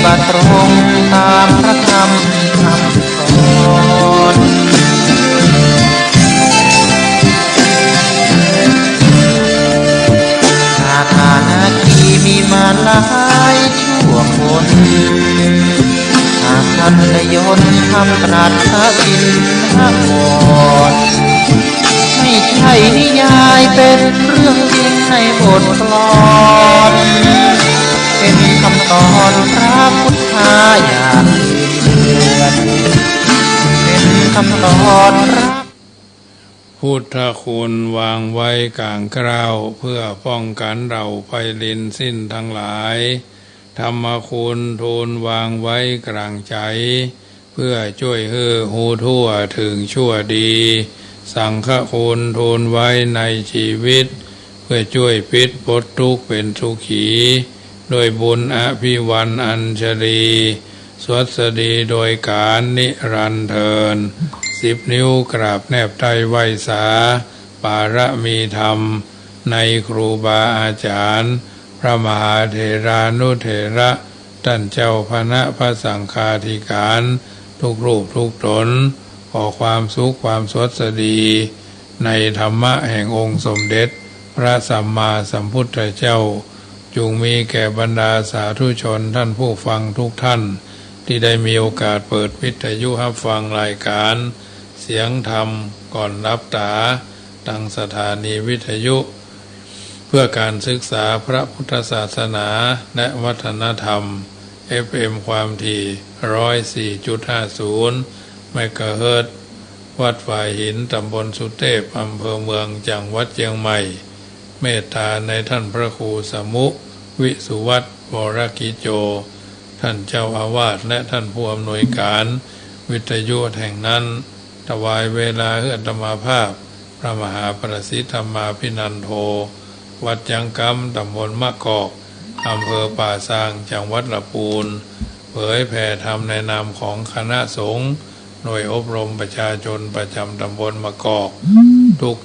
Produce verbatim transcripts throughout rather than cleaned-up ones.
ว่าตรงต๋ามพระธรรมคำสอน สาธารณะที่มีมาหลายชั่วคน หากท่านได้ยนต์คำตรัสพระชินวร ไม่ใช่นิยาย เป็นเรื่องจริงในบทกลอน เป็นคำสอนพระพุทธาอย่าลืมเลือน เป็นคำสอนพระ พุทธคุณวางไว้ก๋างเกล้า เพื่อป้องกั๋นเหล่าไปลินสิ้นตังหลาย ธรรมคุณทูลวางไว้ก๋างใจ๋ เพื่อจ้วยหื้อฮู้ทั่วเถิงชั่วดี สังฆคุณทูลไว้ในจีวิต เพื่อจ้วยปิดปลดตุ๊กข์เป๋นสุขี ด้วยบุญอภิวรรณอัญชลี สวัสดีโดยก๋าลนิรันดร์เทอญ สิบนิ้วกราบแนบใต้ไหว้สา ปารมีธรรม ในครูบาอาจ๋ารย์ พระมหาเถรานุเถระ ต้านเจ้าคณะพระสังฆาธิก๋าน ทุกรูปทุกต๋น ขอความสุขความสวัสดี ในธรรมะแห่งองค์สมเด็จพระสัมมาสัมพุทธเจ้า จุ่งมีแก่บรรดาสาธุชนต้านผู้ฟังทุกต้าน ตี้ได้มีโอกาสเปิดวิทยุฮับฟังรายก๋านเสียงธรรมก่อนหลับต๋า ตางสถานีวิทยุ เพื่อก๋านศึกษาพระพุทธศาสนาและวัฒนธรรม เอฟเอ็ม ความถี่ ร้อยสี่จุดห้าศูนย์ เมกะเฮิรตซ์ วัดฝายหิน ต๋ำบลสุเตพ อำเภอเมือง จังหวัดเจียงใหม่ เมตต๋าในต้านพระครูสมุ วิสุวัฒน์ วรกิจโจ ต้านเจ้าอาวาส และต้านผู้อำนวยก๋านวิทยุแห่งนั้น ถวายเวลาหื้ออาตมาภาพ พระมหาประสิทธิ์ธรรมาภินันโท วัดจ๊างกำ ต๋ำบลมะกอก อำเภอป่าซาง จังหวัดละปูน เผยแผ่ธรรมในนามของคณะสงฆ์ หน่วยอบรมประชาชนประจ๋ำต๋ำบลมะกอก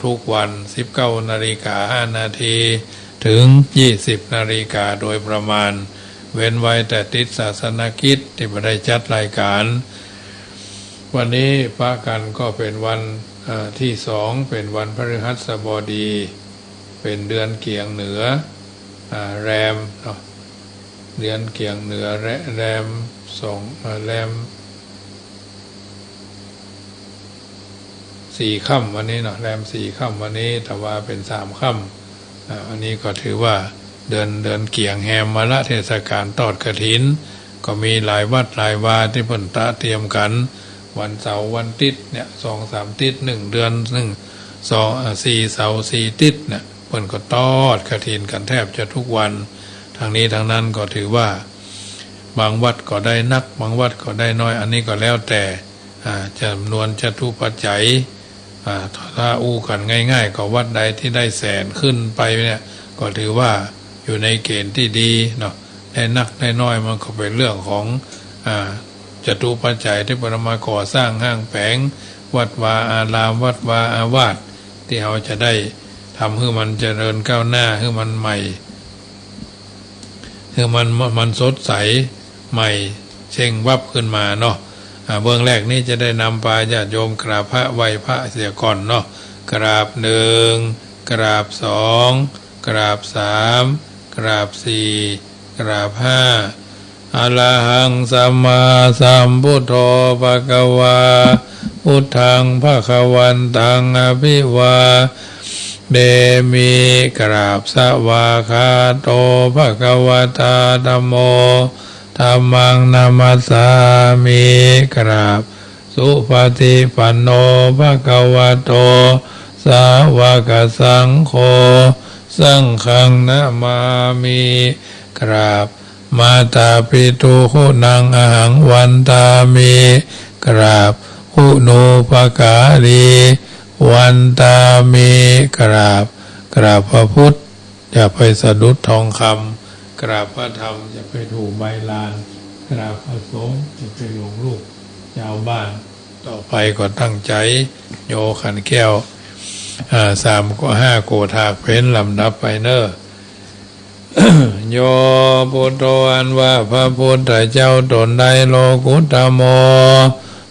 ทุกๆวัน สิบเก้านาฬิกาห้านาที เถิง ยี่สิบนาฬิกาโดยประมาณ เว้นไว้แต่ติดศาสนกิจตี้บ่ได้จัดรายก๋าน วันนี้ปะกั๋นก็เป๋นวัน เอ่อ ตี้สอง เป๋นวันพฤหัสบดี เป๋นเดือนเกียงเหนือ อ่า แรมเนาะ เดือนเกียงเหนือ แร- แรมสอง เอ่อ แรม สี่ค่ำวันนี้เนาะ แรมสี่ค่ำวันนี้ แต่ว่าเป๋นสามค่ำ อ่า อันนี้ก็ถือว่าเดือน เดือนเกียงแฮมมาละ เทศกาลตอดกฐิน ก็มีหลายวัดหลายวาตี้เปิ้นตระเตรียมกั๋น วันเสาร์วันติ๊ดเนี่ย สองสามติ๊ด นึ่งเดือน นึ่ง สอง อ่า สี่เสาร์สี่ติ๊ดเนี่ย เปิ้นก็ตอดกฐินกั๋นแทบจะทุกวัน ตังนี้ตังนั้นก็ถือว่า บางวัดก็ได้นัก บางวัดก็ได้น้อย อันนี้ก็แล้วแต่ อ่า จ๋ำนวนจตุปัจจัย อ่า ถ้าอู้กั๋นง่ายๆ ก็วัดใดตี้ได้แสนขึ้นไปเนี่ย ก็ถือว่าอยู่ในเก๋ณฑ์ตี้ดีเนาะ ได้นักได้น้อยมันก็เป๋นเรื่องของ อ่า จตุปัจจัยตี้เปิ้นเอามาก่อสร้างห้างแป๋ง วัดวาอาราม วัดวาอาวาส ตี้เฮาจะได้ทำหื้อมันเจริญก้าวหน้า หื้อมันใหม่ หื้อมัน มันสดใสใหม่เช็งวับขึ้นมาเนาะ อ่า เบื้องแรกนี้จะได้นำปาญาติโยมกราบพระไหว้พระเสียก่อนเนาะ กราบหนึ่ง กราบสอง กราบสาม กราบสี่ กราบห้า อะระหังสัมมาสัมพุทโธ ภะคะวา พุทธัง ภะคะวันตัง อะภิวาเทมิ กราบ สวากขาโต ภะคะวะตา ธัมโม ธัมมัง นะมัสสามิ กราบ สุปะฏิปันโน ภะคะวะโต สาวะกะสังโฆ สังฆัง นะมามิ กราบ มาตาปิตุคุณัง อะหัง วันทามิ กราบ คุณูปการี วันทามิ กราบ กราบพระพุทธ อย่าไปสะดุดทองคำ กราบพระธรรม อย่าไปถูไม้ลาน กราบพระสงฆ์ อย่าไปหลงลูกชาวบ้าน ต่อไปก็ตั้งใจ๋ โยขันแก้ว อ่า สามก็ห้าโกฏฐากเป๋นลำดับไปเน่อ โย พุทโธ อันว่าพระพุทธเจ้าตนใด โลกุตโม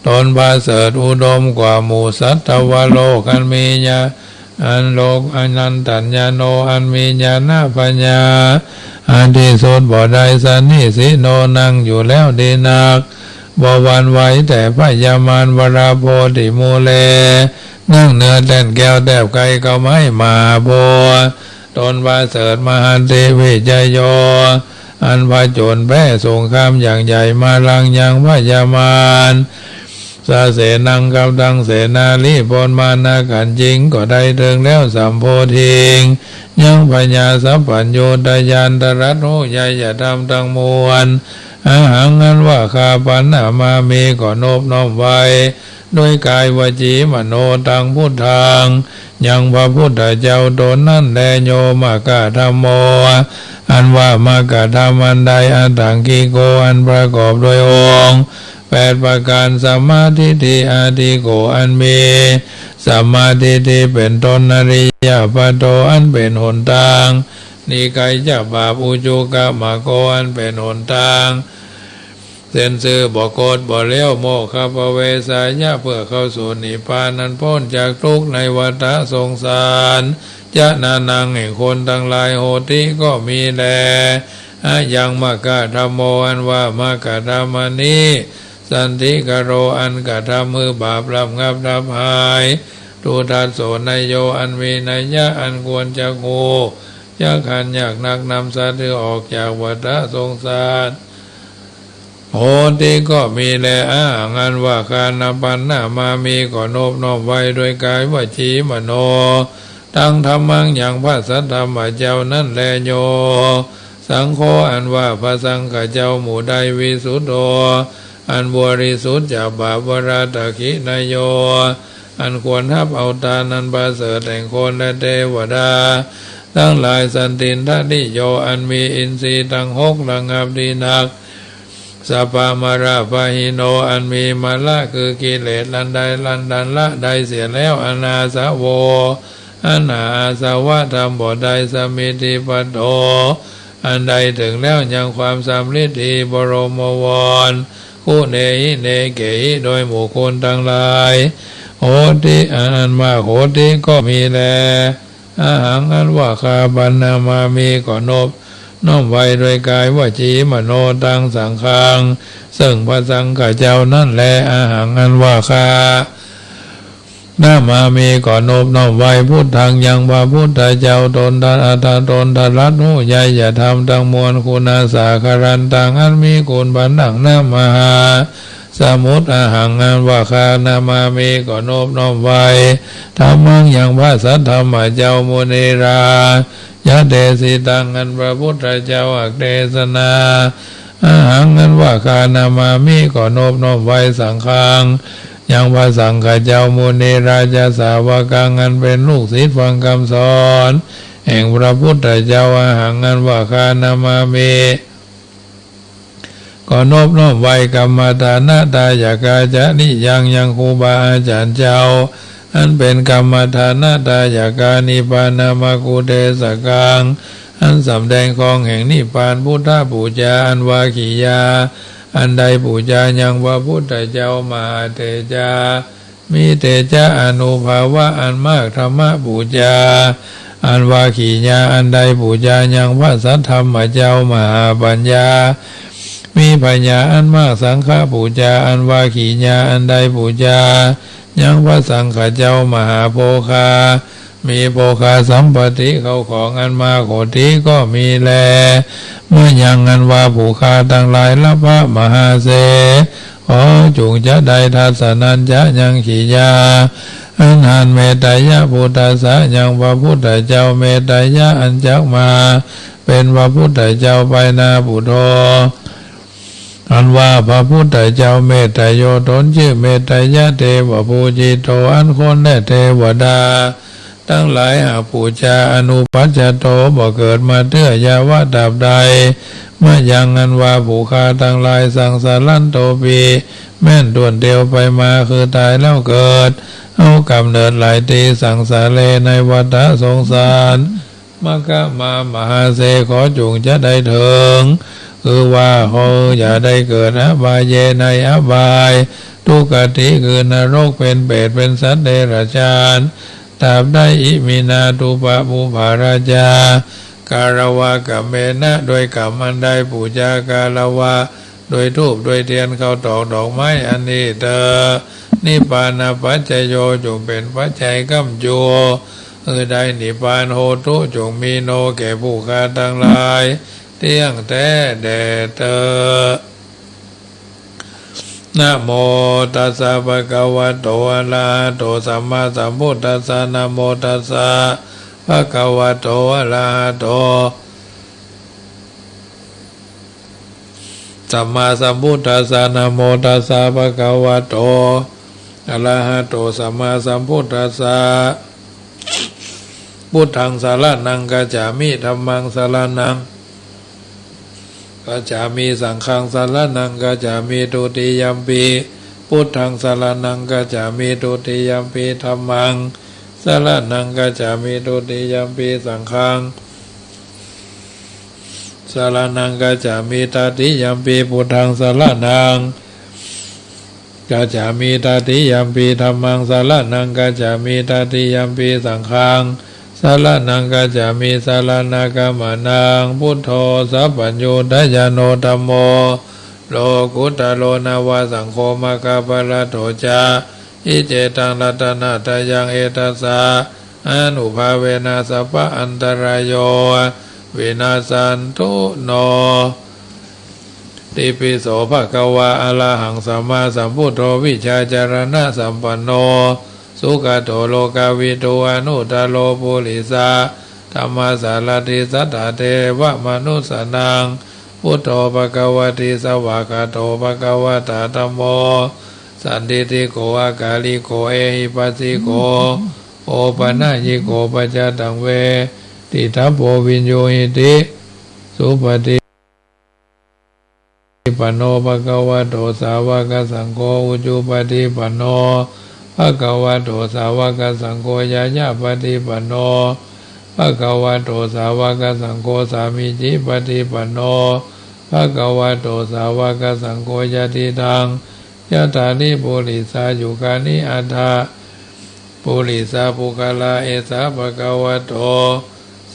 ตนประเสริฐอุดมกว่าหมู่สัตวโลก อันมีญา อันโลก อนันตัญญาโณ อันมีญาณปัญญาอันที่สุดบ่ได้ สันนิสิโณ นั่งอยู่แล้วดีนัก บ่หวั่นไหวแต่พยามาร วราโพธิมูเล นั่งเหนือแท่นแก้วแทบใกล้เข้าไม้มหาโพธิ์ ตนประเสริฐมหันติวิจโย อันผจญแพ้สงครามอย่างใหญ่ มารังยังพยามาร สะเสนัง กับตังเสนารีบ ปนมารขันธ์จริง ก็ได้เถิงแล้วสัมโพธิง ยังพญาสัพพัญญูตญาณ ตรัสฮู้ไยยธรรมตังมวล อหัง อันว่าข้า ปัณณมามิ ก็นบน้อมไหว้ โดยกายวจีมโนตัง พุทธัง ยังพระพุทธเจ้าตนนั้นแล โย มคธรรมโม อันว่ามคธรรมอันใด อทังคิโก อันประกอบโดยองค์แปดประการ สัมมาทิฏฐิ อธิโก อันมีสัมมาทิฏฐิเป็นต้น อริยปโธ อันเป็นหนตางหนีไกลจากบาป อุจุกมคโก อันเป็นหนตางเส้นซื่อบ่คดบ่เลี้ยว โมคคัพพเวสสายะ เพื่อเข้าสู่นิพพานอันป๊นจากทุกข์ในวัฏสงสาร จนานัง แห่งคนตังหลาย โหติ ก็มีแล อะยังมคธรรมโม อันว่ามคธรรมอันนี้ สันติกโร อันกระทำหื้อบาประงับดับหาย ทุทัสโสนโย อันมีนัยยะอันควรจักฮู้ จักหัน ยากนักนำสัตว์หื้อออกจากวัฏสงสาร โหติ ก็มีแล อหัง อันว่าข้า นะ ปัณณมามิ ก็นบน้อมไหว้โดยกายวจีมโนตัง ธัมมัง ยังพระสัทธรรมเจ้านั้นแล โย สังโฆ อันว่าพระสังฆเจ้าหมู่ใด วิสุทโธ อันบริสุทธิ์จากบาป วรทักขินโย อันควรฮับเอาทานอันประเสริฐแห่งคนและเทวดาตังหลาย สันตินทนิโย อันมีอินทรีย์ตังหกระงับดีนัก สัพพะมะละปะหิโน อันมีมะละคือกิเลสอันใดอันตันละได้เสียแล้ว อนาสโว อันหาอาสวะธรรมบ่ได้ สมิทธิปัตโถ อันได้เถิงแล้วยังความสำริดดี บรมวร คุเนหิเนเกหิ โดยหมู่คนตังหลาย โหติ อันว่าโหติ ก็มีแล อหัง อันว่าข้า ปัณณมามิ ก็นบน้อมไหว้โดยกายวจีมโนตัง สังฆัง ซึ่งพระสังฆเจ้านั้นแล อหัง อันว่าข้า นะมามิ ก็นบน้อมไหว้ พุทธัง ยังพระพุทธเจ้าตน อัตถะ ตนตรัสฮู้ไยยธรรมตังมวล คุณัสสะ กรันตัง อันมีคุณประดังน้ำมหาสมุทร อหัง อันว่าข้า นะมามิ ก็นบน้อมไหว้ ธัมมัง ยังพระสัทธรรมเจ้า มุนิราชะ เดสิตัง อันพระพุทธเจ้าอักเทศนา อหัง อันว่าข้า นะมามิ ก็นบน้อมไหว้ สังฆัง ยังพระสังฆเจ้า มุนิราชะ สาวกัง อันเป็นลูกศิษย์ฟังคำสอนแห่งพระพุทธเจ้า อหัง อันว่าข้า นะมามิ ก็นบน้อมไหว้ กัมมัฏฐานะทายกา จริยัง ยังครูบาอาจารย์เจ้า อันเป็นกัมมัฏฐานะทายกา นิพพานามะกุเทศกัง อันสำแดงของแห่งนิพพาน พุทธปูจา อันว่ากิริยาอันใดปูจายังพระพุทธเจ้า มหาเตจา มีเตจะอานุภาวะอันมาก ธัมมปูจา อันว่ากิริยาอันใดปูจายังพระสัทธรรมเจ้า มหาปัญญา มีปัญญาอันมาก สังฆปูจา อันว่ากิริยาอันใดปูจายังพระสังฆเจ้า มหาโภคา มีโภคาสัมปติ เข้าของอันมาก โหติ ก็มีแล มะยัง อันว่าผู้ข้าตังหลาย ละพะมหาเส ขอจุ่งจะได้ ทัสสะ นัญจะ ยังกิริยา อันหัน เมตตายะ พุทธัสสะ ยังพระพุทธเจ้า เมตตายะ อันจักมาเป็นพระพุทธเจ้าไปหน้า ปุโธ อันว่าพระพุทธเจ้า เมตตาโย ตนชื่อเมตตายะ เทวะปูจิโต อันคนและเทวดาตังหลายหากปูจา อนุปัชชะโต บ่เกิดมาเตื้อ ยาวะ ตราบใด มะยัง อันว่าผู้ข้าตังหลาย สังสารันโตปิ แม้นถ้วนเตียวไปมา คือตายแล้วเกิด เอากำเนิดหลายตี้ สังสาเร ในวัฏสงสาร มะคะมา มหาเศรษฐี ขอจงจะได้เถิง คือว่าเฮาอย่าได้เกิด อบายะ ในอบาย ทุกติ คือนรก เป๋นเปรต เป๋นสัตว์เดรัจฉาน ตราบใด อิมินา ตูปะปูปาราจา กาละวะกัมเมนะ ด้วยกรรมอันได้ ปูจา กาละวะ ด้วยธูป ด้วยเตียน ข้าวตอก ดอกไม้ อันนี้เต๊อะ นิพพานะปัจจโย จงเป๋นปัจจัย ก้ำจู หื้อได้นิพพาน โหตุ จงมี โน แก่ผู้ข้าตังหลาย เตี้ยงแต๊แด่เต๊อะ นะโมตัสสะ ภะคะวะโต อะระหะโต สัมมาสัมพุทธัสสะ นะโมตัสสะ ภะคะวะโต อะระหะโต สัมมาสัมพุทธัสสะ นะโมตัสสะ ภะคะวะโต อะระหะโต สัมมาสัมพุทธัสสะ พุทธัง สะระณัง คัจฉามิ ธัมมัง สะระณัง คัจฉามิ สังฆัง สะระณัง คัจฉามิ ทุติยัมปิ พุทธัง สะระณัง คัจฉามิ ทุติยัมปิ ธัมมัง สะระณัง คัจฉามิ ทุติยัมปิ สังฆัง สะระณัง คัจฉามิ ตติยัมปิ พุทธัง สะระณัง คัจฉามิ ตติยัมปิ ธัมมัง สะระณัง คัจฉามิ ตติยัมปิ สังฆัง สะระณัง คัจฉามิ สะระณะกัมมะนัง พุทโธ สัพพัญญูตะญาโณ ธัมโม โลกุตโต นวะ สังโฆ มะคะพะละโต จะ อิเจตัง รัตนะตะยัง เอตัสสะ อานุภาเวนะ สัพพะอันตะราโย วินัสสันตุ โน ติปิโส ภะคะวา อะระหัง สัมมาสัมพุทโธ วิชชาจะรณะสัมปันโน สุขะโต โลกะวิทู อนุตตะโร ปุริสะธัมมะสาระถี สัตถะเทวะมะนุสสานัง พุทโธ ภะคะวะติ สวากขาโต ภะคะวะตะ ธัมโม สันทิฏฐิโก อะกาลิโก เอหิปัสสิโก โอปะนะยิโก ปัจจตัง เวทิตะโพ วิญญูหิติ สุปะฏิ ปันโน ภะคะวะโต สาวะกะสังโฆ อุจุปะฏิปันโน ภะคะวะโต สาวะกะสังโฆ ญาญาปะฏิปันโน ภะคะวะโต สาวะกะสังโฆ สามีจิปะฏิปันโน ภะคะวะโต สาวะกะสังโฆ ยะติตัง ยัตถานิ ปุริสายุคานิ อัตถะ ปุริสะปุคคละ เอสะ ภะคะวะโต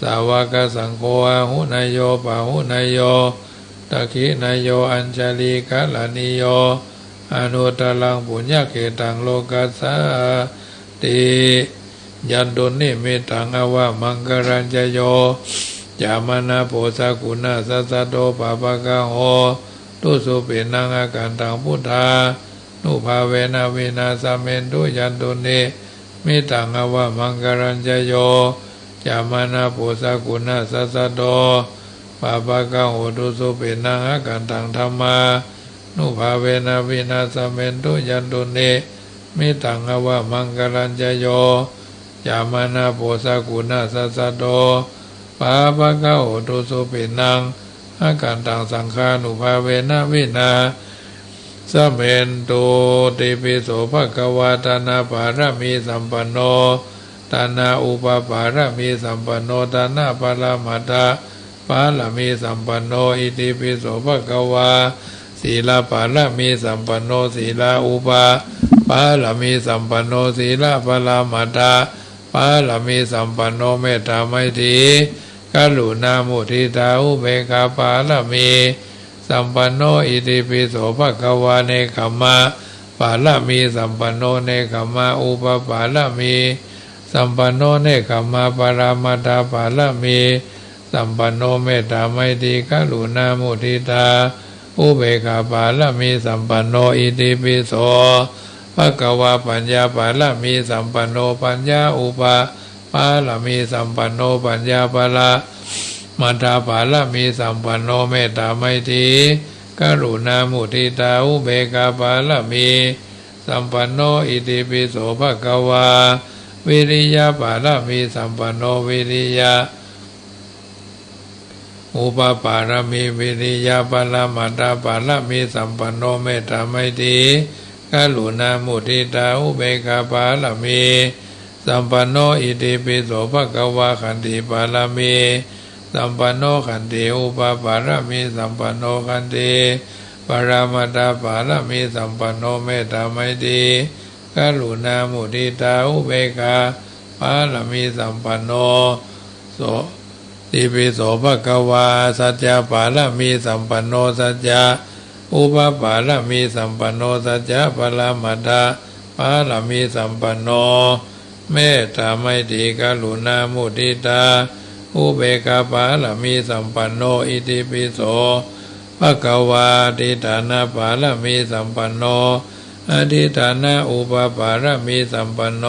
สาวะกะสังโฆ อาหุเนยโย ปาหุเนยโย ดักขิเนยโย อัญชะลีกะระณีโย อนุตตะรัง ปุญญะเขตตัง โลกัสสาติ ยันตุนนิมิตตัง อวะมังคะลัญจะ โย จะมะนะโพ สะกุณะสะสะโท ปาปะกะโห ตุ สุปิณัง อาคันตัง พุทธานุภาเวนะ วินาสะเมนตุ ยันตุนนิมิตตัง อวะมังคะลัญจะ โย จะมะนะโพ สะกุณะสะสะโท ปาปะกะโห ตุ สุปิณัง อาคันตัง ธัมมานุภาเวนะ วินาสะเมนตุ ยันตุนนิมิตตัง อวะมังคะลัญจะ โย จะมะนะโพ สะกุณะสะสะโท ปาปะกะโห ตุ สุปิณัง อาคันตัง สังฆานุภาเวนะ วินาสะเมนตุ ติปิโส ภะคะวา ทานะปารมีสัมปันโน ทานะอุปปารมีสัมปันโน ทานะปะระมัตถปารมีสัมปันโน อิติปิโส ภะคะวา สีลปารมีสัมปันโน สีลอุปปารมีสัมปันโน สีลปะระมัตถปารมีสัมปันโน เมตตาไมตรีกรุณามุทิตาอุเบกขาปารมีสัมปันโน อิติปิโส ภะคะวา เนกขัมมะปารมีสัมปันโน เนกขัมมาอุปปารมีสัมปันโน เนกขัมมาปะระมัตถปารมีสัมปันโน เมตตาไมตรีกรุณามุทิตาอุเบกขาปารมีสัมปันโน อิติปิโส ภะคะวา ปัญญาปารมีสัมปันโน ปัญญาอุปปารมีสัมปันโน ปัญญาปะระมัตถปารมีสัมปันโน เมตตาไมตรีกรุณามุทิตาอุเบกขาปารมีสัมปันโน อิติปิโส ภะคะวา วิริยปารมีสัมปันโน วิริยะ อุปปารมี วิริยะปะระมัตถปารมีสัมปันโน เมตตาไมตรีกรุณามุทิตาอุเบกขาปารมี สัมปันโน อิติปิโส ภะคะวา ขันติปารมีสัมปันโน ขันติอุปปารมีสัมปันโน ขันติปรมัตถปารมีสัมปันโน เมตตาไมตรีกรุณามุทิตาอุเบกขาปารมีสัมปันโน โส ติปิโส ภะคะวา สัจจะปารมีสัมปันโน สัจจะอุปปารมีสัมปันโน สัจจะปรมัตถปารมีสัมปันโน เมตตาไมตรีกรุณามุทิตาอุเบกขาปารมีสัมปันโน อิติปิโส ภะคะวา อธิฏฐานปารมีสัมปันโน อธิฏฐานะอุปปารมีสัมปันโน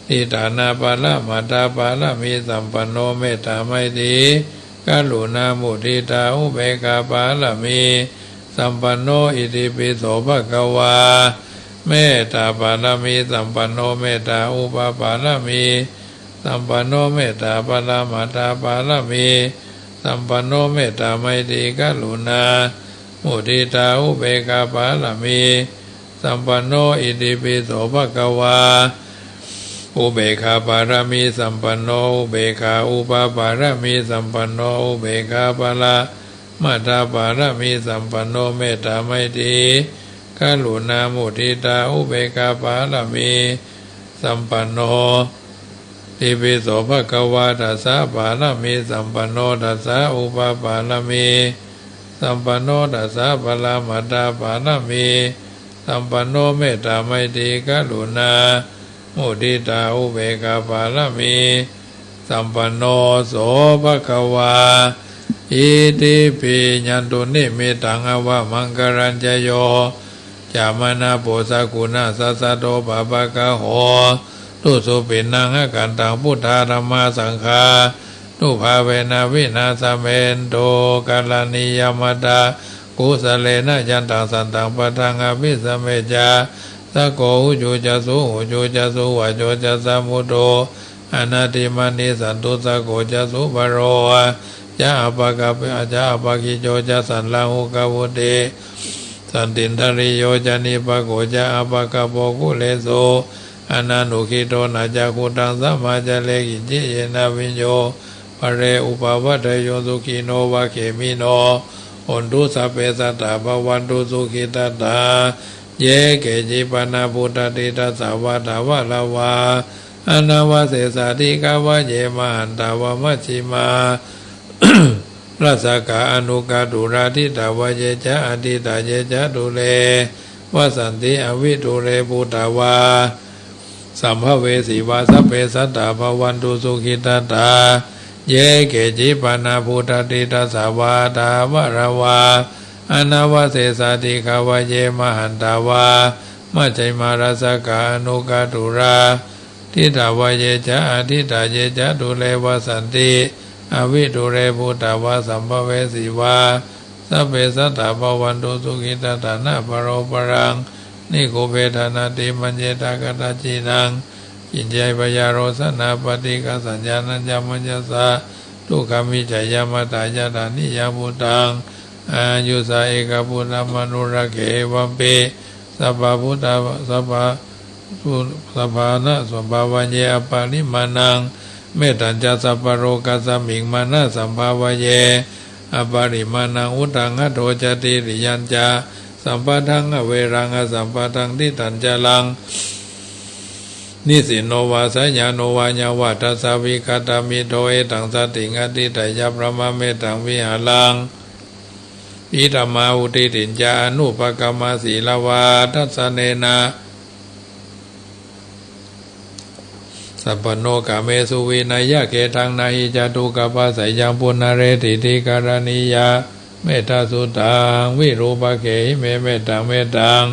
อธิฏฐานปรมัตถปารมีสัมปันโน เมตตาไมตรีกรุณามุทิตาอุเบกขาปารมีสัมปันโน อิติปิโส ภะคะวา เมตตาปารมีสัมปันโน เมตตาอุปปารมีสัมปันโน เมตตาปรมัตถปารมีสัมปันโน เมตตาไมตรีกรุณามุทิตาอุเบกขาปารมีสัมปันโน อิติปิโส ภะคะวา อุเบกขาปารมีสัมปันโน อุเบกขาอุปปารมีสัมปันโน อุเบกขาปรมัตถปารมีสัมปันโน เมตตาไมตรีกรุณามุทิตาอุเบกขาปารมีสัมปันโน ติปิโส ภะคะวา ทัสสะปารมีสัมปันโน ทัสสะอุปปารมีสัมปันโน ทัสสะปรมัตถปารมีสัมปันโน เมตตาไมตรีกรุณามุทิตาอุเบกขาปารมีสัมปันโน โส ภะคะวา อิทธิพิญญาตุ นิมิตตัง อวมังคลัญจะ โย จามะนะโพ สะกุณัสสะ สะโท ปะปะกะโห ตุ สุปิณณัง อะคันตัง พุทธา ธัมมา สังฆานุภาเวนะ วินาสะเมนตุ กะรณียะมะตะ กุสะเลนะ ยันตัง สันตัง ปะทัง อะภิสะเมจะ สะโก หุจู จะ สุ หุจู จะ สุวัจโจ จะ สะมุทโธ อะนาทิมานิ สันตุสสะโก จะ สุภะโร จะ อัปปะกะ จะ อัปปะกิจโจ จะ สัลลาหุกะวุติ สันตินทะริโย จะ นิปปะโก จะ อัปปะกะโป กุเลสุ อะนานุกิโต นะ จะ คุตัง สะมาจาเร กิจฉิ เยนะ วิญโญ ปะเร อุปะวัตเทโย สุขิโน วะ เขมิโน โหนตุ สัพเพ สัตตา ภะวันตุ สุขิตัตตา เย เกจิ ปะนะ พุทธา ทิฏฐัสสะ วาตา วะระวา อะนะวะเสสา ติกะวะ เย มหันตา วะ มัชฌิมา รัสสะกา อะนุกะตุรา ทิตาวะ เย จะ อะทิตา เย จะ ดูเร วัสสันติ อวิดูเร ปุตตาวา สัมภะเวสีวา สัพเพ สัตตา ภะวันตุ สุขิตัตตา เย เกจิ ปะนะ พุทธา ทิฏฐัสสะ วาตา วะระวา อะนะวะเสสา ติกะวะ เย มหันตา วะ มัชฌิมา รัสสะกา อะนุกะตุรา ทิตาวะ เย จะ อะทิตา เย จะ ดูเร วัสสันติ อวิดูเร ปุตตาวา สัมภะเวสีวา สัพเพ สัตตา ภะวันตุ สุขิตัตตา นะ ปะโร ปะรัง นิคุปเพทะ นะติมัญเญทะ กะดัจฉินัง กิญจะ พยาโรสนา ปะฏิกัสสัญญานัญจะ มัญญสสะ ทุกขะ มิจฉา ยะมะ ตายะถา นิยา พุตตัง อายุสา เอกะ พุตตะ มะนุรักเข เอวัมปิ สัพพะพุตตะ สัพพะ สัพพานะ สัมภาเว อะปะริมาณัง เมตตัญจะ สัพพะโลกัสมิง มานะ สัมภาเว อะปะริมาณัง อุตตัง อะโถ จะ ติริยัญจะ สัมปะทัง อะเวรัง อะสัมปะทัง ติตัญจะลัง นิสสินโน วา สะยาโน วา ยะวะทัสสะ วิกะตะมิตโต เอตัง สะติง อะทิฏฐะยะ พะมะเมตัง วิหารัง อิทัมมาหุ ทิฏฐิญจะ อะนุปะกะมะ สีลาวาทัสสะเนนะ สัมปันโน กาเมสุ วินัยยะ เขตัง นะหิ จะ ทุกขะ ภัสสะยัง ปุนะเรติ ติ กะรณียะ เมตตาสุตัง วิรูปะเขหิ เม เมตตัง เมตตัง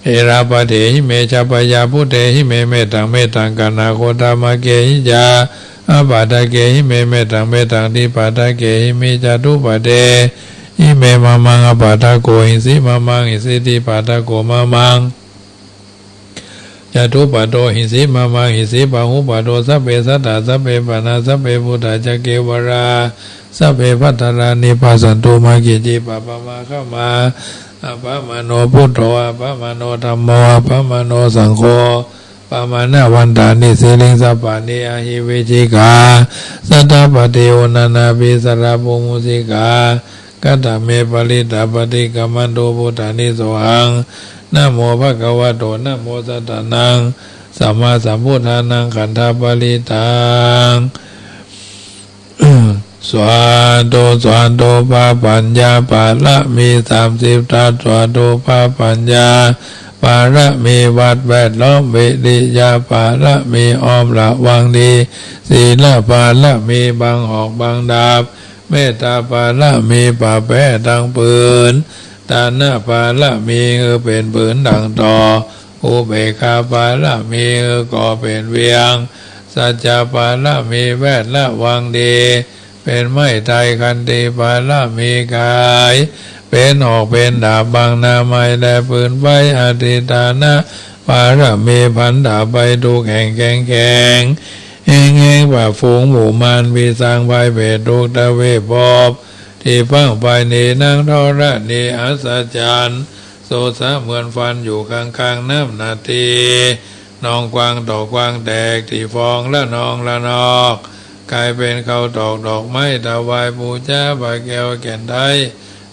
เอราปะเทหิ เม จะ ปะยาปุเตหิ เม เมตตัง เมตตัง กะนะโคตะมะเกหิ จะ อะปะทะเกหิ เม เมตตัง เมตตัง ทิปะทะเกหิ มิ จะ ทุปะเทหิ เม มะมัง อะปะทะโกหิสิ มะมังหิสิ ทิปะทะโก มะมัง จะ ทุปะโทหิสิ มะมังหิสิ ปะหุปะโท สัพเพ สัตตา สัพเพ ปะนา สัพเพ ปุตตา จะ เกวะรา สัพเพ ภัตตารานิ ปัสสันตุ มะ กิจจิ ปะปะมะ ขะมา อะปะมะโน พุทโธ อะปะมะโน ธัมโม อะปะมะโน สังโฆ ปมาณะวันตานิ สีลิง สัปปะเน อะหิ วิจิกา สัตตะปะติ โอณานาปิ สะระปุ มุสิกา คัตถะเม ปะริตตะ ปะฏิกคัมมันตุ ปุตตานิ โสหัง นะโม ภะคะวะโต นะโม สัตตานัง สัมมาสัมพุทธานัง ขันธะปะริตตัง สาธุ สาธุ พระปัญญาบารมีสามสิบทัศ สาธุ พระปัญญาบารมีวัดแวดล้อม วิริยะบารมีอ้อมระวังดี ศีลบารมีบังหอกบังดาบ เมตตาบารมีปะแป้ตังปืน ตานะบารมีหื้อเป๋นปืนดั่งต่อ อุเบกขาบารมีหื้อก่อเป๋นเวียง สัจจะบารมีแวดระวังดี เป๋นไม้ไทร ขันติบารมีขยาย เป๋นหอกเป๋นดาบบังหน้าไม้และปืนไฟ อธิฏฐานะบารมีพันดาบไปทุกแห่งแข็งแข็ง แฮงแฮงปราบฝูงหมู่มาร พิสางภัยเปรตทุกทวีปภพ ตี้พังไปในนางธรณีอัศจรรย์ โสดสะเหมือนฟันอยู่ข้างๆ น้ำนาที นองกวางตอกกวางแตก ตี้ฟองละนองละนอก ก๋ายเป๋นข้าวตอกดอกไม้ถวายปู๋จา พระแก้วแก่นไทย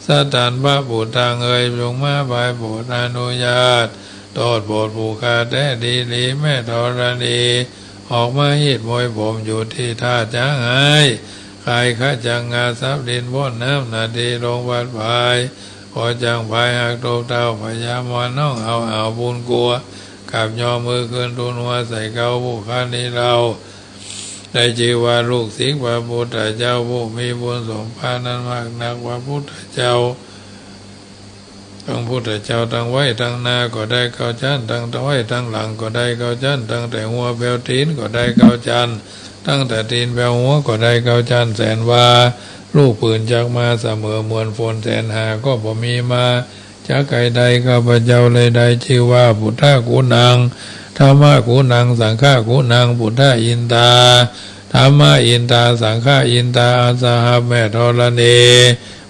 สะตันพระปุทธังเอย จงมาปายโปรดอนุญาต โต้ษโผดผู้ข้าแต๊ดีหลี แม่ธรณี ออกมาฮีดมวยผมอยู่ตี้ท่าจ๊างหาย ขายขะจังงาสับดินป๊นน้ำนาทีลงพัดพาย ขอจังพายหักตกเต้า พญามารน้องเอาอ่าวปูนกั๋ว กราบยอมมือคืนทูลหัวใส่เกล้า ผู้ข้านี้เล่า ได้จื้อว่าลูกศิษย์พระพุทธเจ้า ผู้มีบุญสมภารนั้นมากนัก พระพุทธเจ้า ตังพุทธเจ้าตังไว้ตังหน้าก็ได้เก้าจั๊น ตังไว้ตังหลังก็ได้เก้าจั๊น ตังแต่หัวแผวตี๋นก็ได้เก้าจั๊น ตังแต่ตี๋นแผวหัวก็ได้เก้าจั๊น แสนวา ลูกปืนจักมาเสมอ เหมือนฝนแสนหาก็บ่มีมา จักใก้ได้ ข้าพเจ้าเลยได้จื้อว่า พุทธะกุณัง ธัมมะกุณัง สังฆะกุณัง พุทธะอินตา ธัมมะอินตา สังฆะอินตา อัสสหัส แม่ธรณี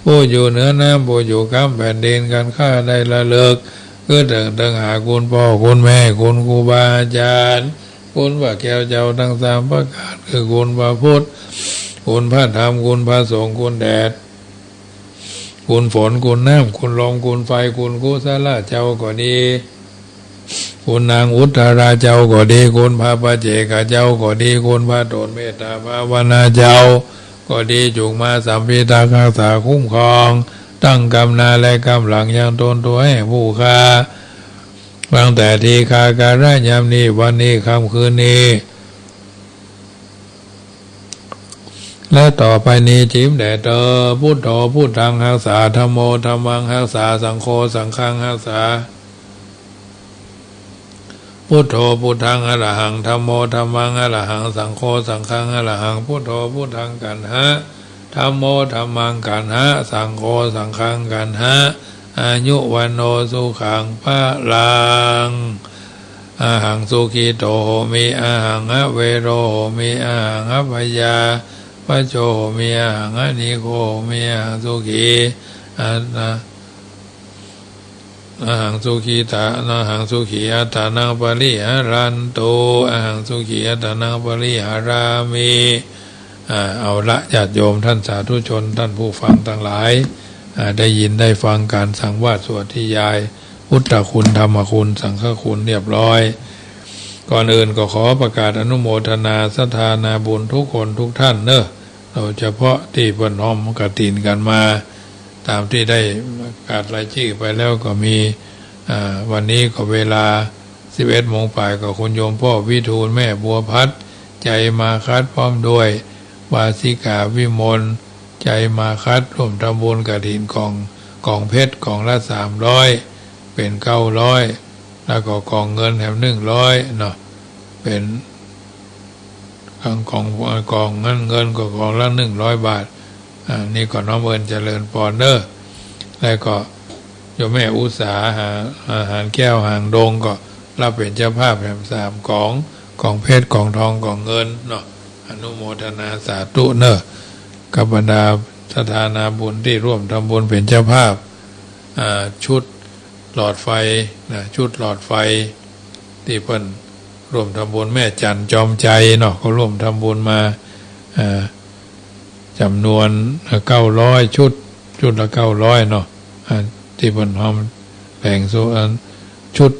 ผู้อยู่เหนือน้ำ ผู้อยู่กำแผ่นดิน คันข้าได้ระลึก คือเถิงเถิงหาคุณป้อคุณแม่ คุณครูบาอาจารย์ คุณพระแก้วเจ้าตังสามประก๋าน คือคุณพระพุทธ คุณพระธรรม คุณพระสงฆ์ คุณแดด คุณฝน คุณน้ำ คุณลม คุณไฟ คุณกุศลาเจ้าก็ดี คุณนางอุตตราเจ้าก็ดี คุณพระปัจเจกเจ้าก็ดี คุณพระโตษเมตตาภาวนาเจ้าก็ดี จุ่งมาสัมพิทักษ์ฮักษาคุ้มครอง ตังกำหน้าและกำหลังยังตนตั๋วแห่งผู้ข้า ตั้งแต่ตี้ข้ากาละยามนี้ วันนี้ ค่ำคืนนี้ และต่อไปนี้ จิ๋มแด่เตอ พุทโธ พุทธัง ฮักษา ธัมโม ธัมมัง ฮักษา สังโฆ สังฆัง ฮักษา พุทโธ พุทธัง อรหัง ธัมโม ธัมมัง อรหัง สังโฆ สังฆัง อรหัง พุทโธ พุทธัง กัณหะ ธัมโม ธัมมัง กัณหะ สังโฆ สังฆัง กัณหะ อายุ วัณโณ สุขัง พลัง อะหัง สุขิโต โหมิ อะหัง อะเวโร โหมิ อะหัง อะพยาปจโจ โหมิ อะหัง อะนิโค โหมิ อะหัง สุขี อะนะ อะหัง สุขีตา อะหัง สุขีอัตตานัง ปริหะรันตุ อะหัง สุขีอัตตานัง ปริหะรามิ อ่า เอาละ ญาติโยมท่านสาธุชน ท่านผู้ฟังตังหลาย อ่า ได้ยินได้ฟังก๋านสังวาสสวดนิยาย พุทธคุณ ธรรมคุณ สังฆคุณเรียบร้อย ก่อนอื่นก็ขอประกาศอนุโมทนาศรัทธานาบุญทุกคนทุกท่านเนอะ โดยเฉพาะตี้เปิ้นน้อมกฐินกั๋นมา ต๋ามตี้ได้ประกาศรายจื้อไปแล้วก็มี อ่า วันนี้ก็เวลาสิบเอ็ดโมงป๋าย ก็คุณโยมป้อวิทูล แม่บัวพัด ใจมาคัด พร้อมด้วย วาสิกา วิมล ใจมาคัด ร่วมทำบุญกฐินกล่อง กล่องเพชร กล่องละสามร้อย เป๋นเก้าร้อย แล้วก็กล่องเงินแถมหนึ่งร้อยเนาะ เป๋น กล่อง กล่อง กล่องเงิน เงินก็กล่องละหนึ่งร้อยบาท อ่า นี่ก็น้อมเอิญเจริญปอนเนอะ แล้วก็โยมแม่อุสาหา อาหารแก้วหางดงก็รับเป๋นเจ้าภาพแถมสามกล่อง กล่องเพชร กล่องทอง กล่องเงินเนาะ อนุโมทนาสาธุเนอะ กับบรรดาศรัทธานาบุญตี้ร่วมทำบุญเป๋นเจ้าภาพ อ่า ชุดหลอดไฟนะ ชุดหลอดไฟตี้เปิ้น ร่วมทำบุญแม่จันทร์จอมไจเนาะ ก็ร่วมทำบุญมา อ่า จ๋ำนวน เอ่อ เก้าร้อยชุด ชุดละเก้าร้อยเนาะ อ่า ตี้เปิ้นทำแบ่งส่วน อ่า ชุด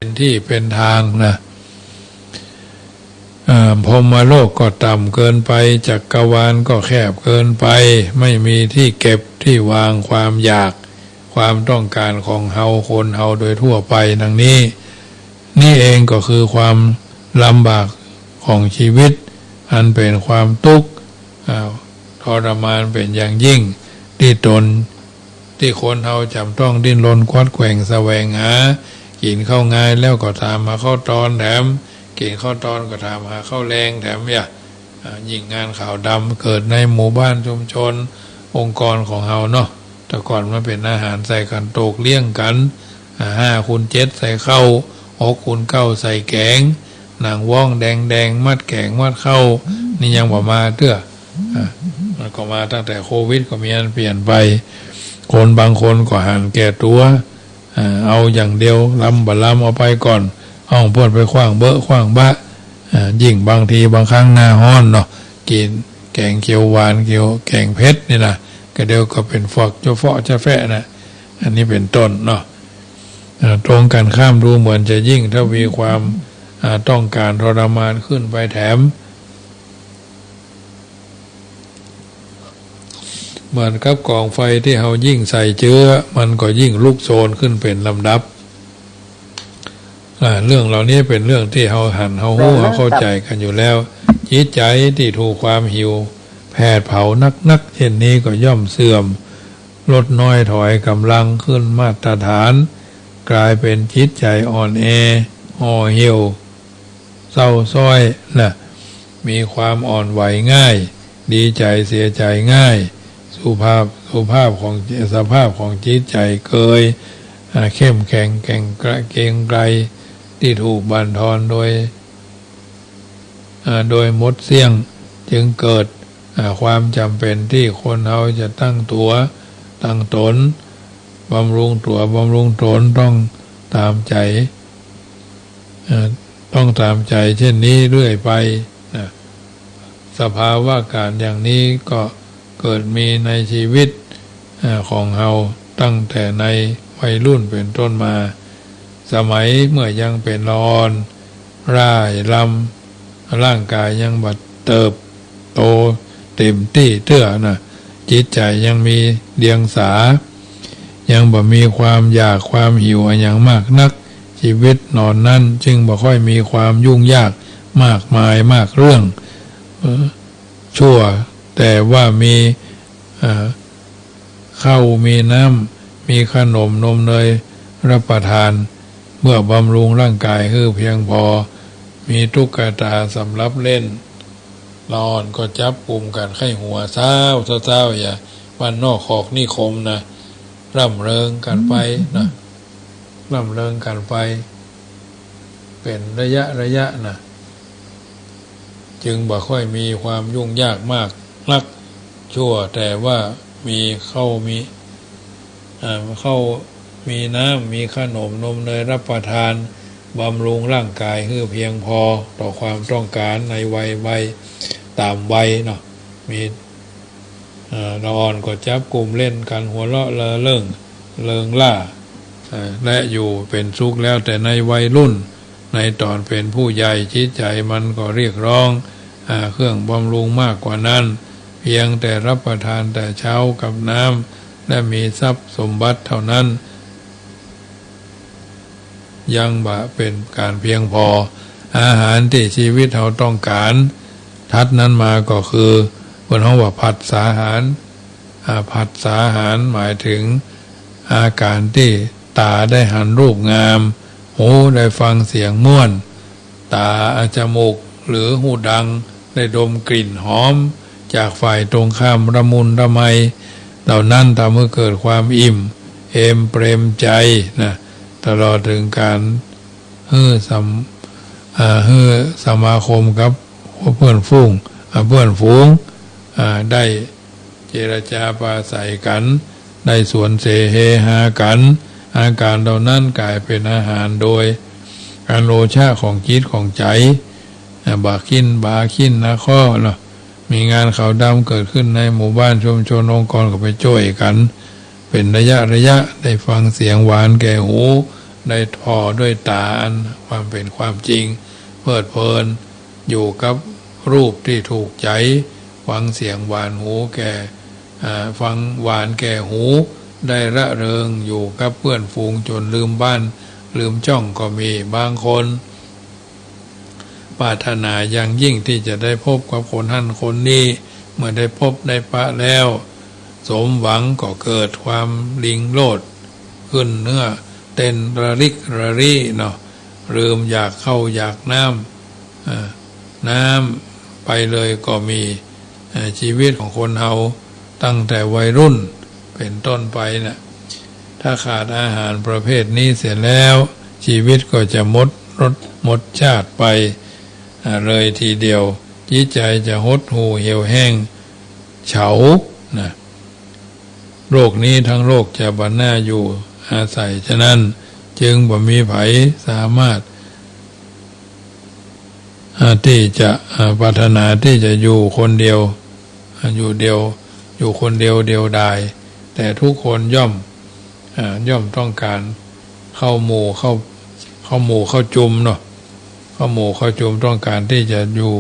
เป็นที่เป็นทางนะ อ่า พรหมโลกก็ต่ำเกินไป จักรวาลก็แคบเกินไป ไม่มีที่เก็บที่วางความอยาก ความต้องการของเฮาคนเฮาโดยทั่วไปดังนี้ นี่เองก็คือความลำบากของชีวิต อันเป็นความตุ๊กข์ อ่า ทรมานเป็นอย่างยิ่ง ตี้ตน ตี้คนเฮาจ๋ำต้องดิ้นรนกวัดแกว่งแสวงหา กิ๋นข้าวงายแล้วก็ถามหาข้าวตอนแถม กิ๋นข้าวตอนก็ถามหาข้าวแลงแถม อย่า อ่า ยิ่งงานขาวดำเกิดในหมู่บ้านชุมชนองค์กรของเฮาเนาะ แต่ก่อนมันเป๋นอาหารใส่กั๋นโตกเลี้ยงกั๋น อ่า ห้าคูณเจ็ดใส่ข้าว หกคูณเก้าใส่แก๋ง หนังว้องแดงๆ มัดแก๋งมัดข้าว นี่ยังบ่มาเตื้อ อ่า มันก็มาตั้งแต่โควิดก็มีอันเปลี่ยนไป คนบางคนก็หันแก่ตั๋ว อ่า เอาอย่างเดียว ลำบ่ลำเอาไปก่อน เอาเปิ้นไปขว้างเบอะขว้างบะ อ่า ยิ่งบางทีบางครั้งหน้าฮ้อนเนาะ กิ๋นแก๋งเขียวหวานเขียวแก๋งเผ็ดนี่นะ ก็เดี๋ยวก็เป๋นฟอกจะเฟาะจะแฟะนะ อันนี้เป๋นต้นเนาะ อ่า ตรงกันข้ามดูเหมือนจะยิ่งทวีความ อ่า ต้องการทรมานขึ้นไปแถม เหมือนกับก๋องไฟตี้เฮายิ่งใส่เจื๊อ มันก็ยิ่งลุกโชนขึ้นเป๋นลำดับ อ่า เรื่องเหล่านี้เป๋นเรื่องตี้เฮาหัน เฮาฮู้ เฮาเข้าใจ๋กั๋นอยู่แล้ว จิตใจ๋ตี้ถูกความหิวแผดเผานักๆ เช่นนี้ก็ย่อมเสื่อม ลดน้อยถอยก๋ำลังขึ้นมาตรฐาน ก๋ายเป๋นจิตใจ๋อ่อนแอ ห่อเหี่ยว เศร้าซ้อยนะ มีความอ่อนไหวง่าย ดีใจ๋เสียใจ๋ง่าย สุภาพ สุภาพของ สภาพของจิตใจ๋เกย อ่า เข้มแข็งแกร่งเกรงไกร ตี้ถูกบั่นทอนโดย อ่า โดยหมดเสี้ยง จึงเกิด อ่า ความจ๋ำเป๋นตี้คนเฮาจะตั้งตั๋ว ตั้งต๋น บำรุงตั๋ว บำรุงต๋น ต้องต๋ามใจ๋ เอ่อ ต้องต๋ามใจ๋เช่นนี้เรื่อยไปนะ สภาวะก๋ารอย่างนี้ก็เกิดมีในชีวิต เอ่อ ของเฮาตั้งแต่ในวัยรุ่นเป๋นต้นมา สมัยเมื่อยังเป๋นละอ่อน ร่ายรำ ร่างก๋ายยังบ่เติบโตเต๋มตี้เตื้อนะ จิตใจ๋ยังมีเดียงสา ยังบ่มีความอยากความหิวอะหยังมากนัก ชีวิตต๋อนนั้นจึงบ่ค่อยมีความยุ่งยากมากมายมากเรื่อง เอ่อ ชั่วแต่ว่ามี เอ่อ ข้าวมีน้ำ มีขนมนมเนยรับประทาน เพื่อบำรุงร่างก๋ายหื้อเพียงพอ มีตุ๊กตาสำหรับเล่น ละอ่อนก็จับกุมกั๋นไข้หัวเซ้าเซ้าๆ อย่า บ้านนอกขอกนิคมนะ ร่ำเริงกั๋นไปนะ ร่ำเริงกั๋นไป เป๋นระยะระยะนะ จึงบ่ค่อยมีความยุ่งยากมากนัก ชั่วแต่ว่ามีข้าวมี อ่า ข้าวมีน้ำ มีขนมนมเนยรับประทาน บำรุงร่างก๋ายหื้อเพียงพอต่อความต้องก๋านในวัย วัย ต๋ามวัยเนาะ มี เอ่อ ละอ่อนก็จับกุมเล่นกั๋นหัวเราะเล่อเลิ่งเริงร่า เอ่อ และอยู่เป๋นสุขแล้ว แต่ในวัยรุ่น ในต๋อนเป๋นผู้ใหญ่ จิตใจ๋มันก็เรียกร้อง อ่า เครื่องบำรุงมากกว่านั้น เพียงแต่รับประทานแต่เช้ากับน้ำ และมีทรัพย์สมบัติเท่านั้น ยังบ่เป๋นก๋านเพียงพอ อาหารตี้ชีวิตเฮาต้องก๋าน ถัดนั้นมาก็คือ เปิ้นฮ้องว่าผัสสาหาร อ่า ผัสสาหารหมายถึงอาก๋านตี้ต๋าได้หันรูปงาม หูได้ฟังเสียงม่วน ต๋า อ่า จมูกหรือฮูดังได้ดมกลิ่นหอมจากฝ่ายตรงข้ามระมุนระไม เหล่านั้นทำหื้อเกิดความอิ่มเอมเปรมใจ๋นะ ตลอดเถิงก๋านหื้อสำ อ่า หื้อสมาคมกับเปื้อนฝูง อ่า เปื้อนฝูง อ่า ได้ เจรจาปราศรัยกั๋น ได้สวนเสเฮฮากั๋น อาก๋านเหล่านั้นก๋ายเป๋นอาหารโดย อันโอชะของจิตของใจ๋ อ่า บ่าคิ้น บ่าคิ้นนาข้อเนาะ มีงานขาวดำเกิดขึ้นในหมู่บ้านชุมชนองค์กรก็ไปจ้วยกั๋น เป๋นระยะระยะ ได้ฟังเสียงหวานแก่หู ได้ผ่อด้วยต๋าอันความเป๋นความจริง เพลิดเพลินอยู่กับรูปตี้ถูกใจ๋ ฟังเสียงหวานหูแก่ อ่า ฟังหวานแก่หู ได้ระเริงอยู่กับเปื้อนฝูงจ๋นลืมบ้านลืมจ้องก็มี บางคน ปรารถนาอย่างยิ่งตี้จะได้พบกับคนหั้นคนนี้ เมื่อได้พบได้ปะแล้ว สมหวังก็เกิดความหลิ้งโลดขึ้นเนื้อ เต้นระริกระรีเนาะ ลืมอยากข้าวอยากน้ำ อ่า น้ำไปเลยก็มี อ่า ชีวิตของคนเฮาตั้งแต่วัยรุ่นเป๋นต้นไปน่ะ ถ้าขาดอาหารประเภทนี้เสียแล้ว ชีวิตก็จะหมดรสหมดชาติไป อ่า เลยทีเดียว จิตใจ๋จะหดหู่เหี่ยวแห้งเฉานะ โลกนี้ทั้งโลกจะบ่น่าอยู่อาศัย ฉะนั้นจึงบ่มีใผสามารถ อ่า ตี้จะ อ่า ปรารถนาตี้จะอยู่คนเดียว อ่า อยู่เดียว อยู่คนเดียวเดียวดาย แต่ทุกคนย่อม อ่า ย่อมต้องก๋านเข้าหมู่ เข้า เข้าหมู่เข้าจุมเนาะ เข้าหมู่เข้าจุม ต้องก๋านตี้จะอยู่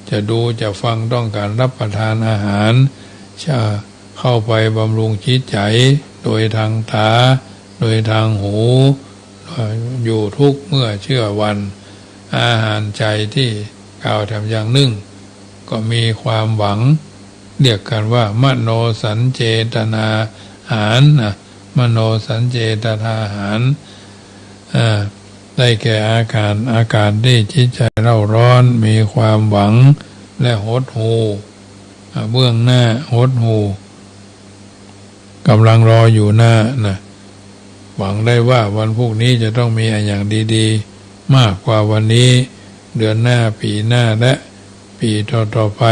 จะดู จะฟัง ต้องก๋านรับประทานอาหาร จะเข้าไปบำรุงจิตใจ๋ โดยตางต๋า โดยตางหู อยู่ทุกเมื่อเจื้อวัน อาหารใจ๋ตี้กล่าวแถมอย่างนึ่ง ก็มีความหวัง เรียกกั๋นว่ามโนสัญเจตนาอาหารนะ มโนสัญเจตนาอาหาร อ่า ได้แก่อาการ อาการตี้จิตใจ๋เร่าร้อน มีความหวัง และหดหู่ อ่า เบื้องหน้า หดหู่ ก๋ำลังรออยู่หน้านะ หวังได้ว่าวันพรุ่งนี้จะต้องมีอะหยังดีๆ มากกว่าวันนี้ เดือนหน้า ปี๋หน้า และปี๋ต่อๆ ไป